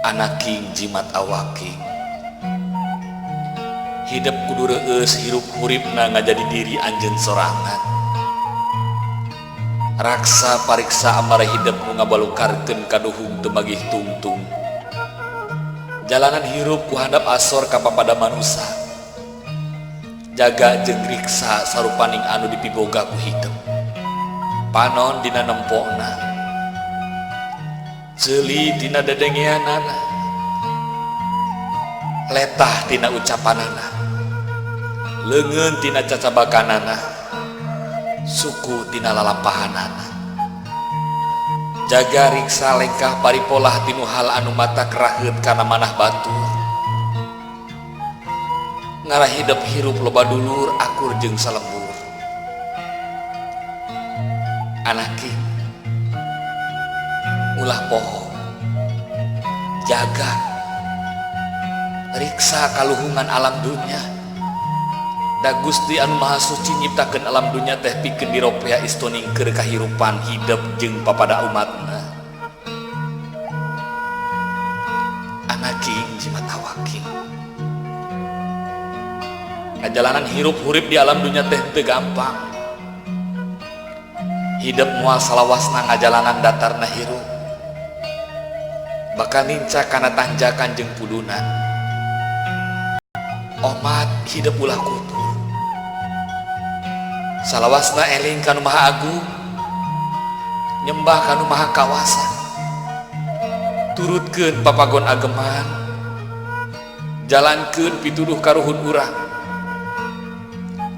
Anaking jimat awaking hidep kudu reueus hirup huripna ngajadi diri anjeun sorangan. Raksa pariksa amara hidep nu ngabalukarkeun kaduhung teu magih tungtung. Jalanan hirup ku handap asor ka papada manusa. Jaga jeung riksa sarupaning anu dipiboga ku hidep. Panon dina nempona, ceuli tina dedengeanana, letah tina ucapanana, leungeun tina cacabakanana, suku tina lalampahanana. Jaga riksa lengkah paripolah tinu hal anu matak raheut kana manah batur. Ngarah hidep hirup loba dulur akur jeung salembur. Anaki ulah poho, jaga riksa kaluhungan alam dunya. Da Gusti anu Maha Suci nyiptakeun alam dunya teh pikeun diropea istoning keur kahirupan hidep jeung papada umatna. Anaking jimat awaking, ngajalanan hirup hurip di alam dunya teh teu gampang. Hidep moal salawasna ngajalanan datarna hirup, bakal nincak kana tanjakan jeung pudunan. Omat hidep ulah kupur, salawasna eling kanu Maha Agung, nyembah kanu Maha Kawasa, turutkeun papagon ageman, jalankeun pituduh karuhun urang.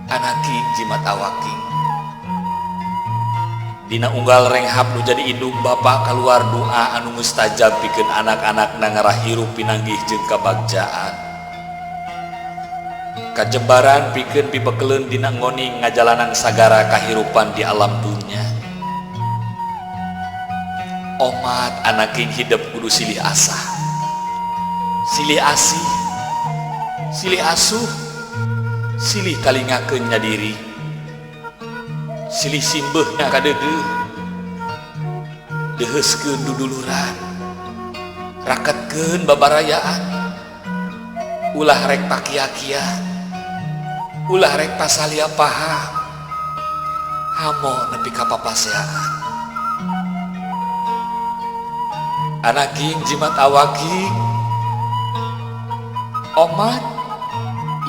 Anaking jimat awaking, dina unggal renghap nu jadi indung bapa kaluar doa anu mustajab pikeun anak-anak ngarah hirup pinanggih jeung kabagjaan. Kajembaran pikeun pibekeleun dina ngoning ngajalanan sagara kahirupan di alam dunya. Omat anaking hidep kudu silih asah, silih asih, silih asuh, silih talingakeun nya diri, silih simbeuhna kadeudeuh, deuheuskeun duduluran, raketkeun babarayaan, ulah rek pakia-kia, ulah rek pasalia paham, hamo nepi ka papaseaan. Anaking jimat awaking, omat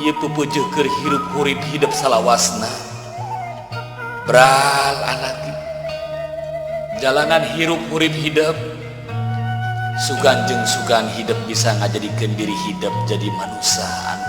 ieu pupujuh keur hirup hurip hidep salawasna. Bral anaki, jalanan hirup hurip hidep sugan jeung sugan hidep bisa ngajadikeun diri hidep jadi manusia anu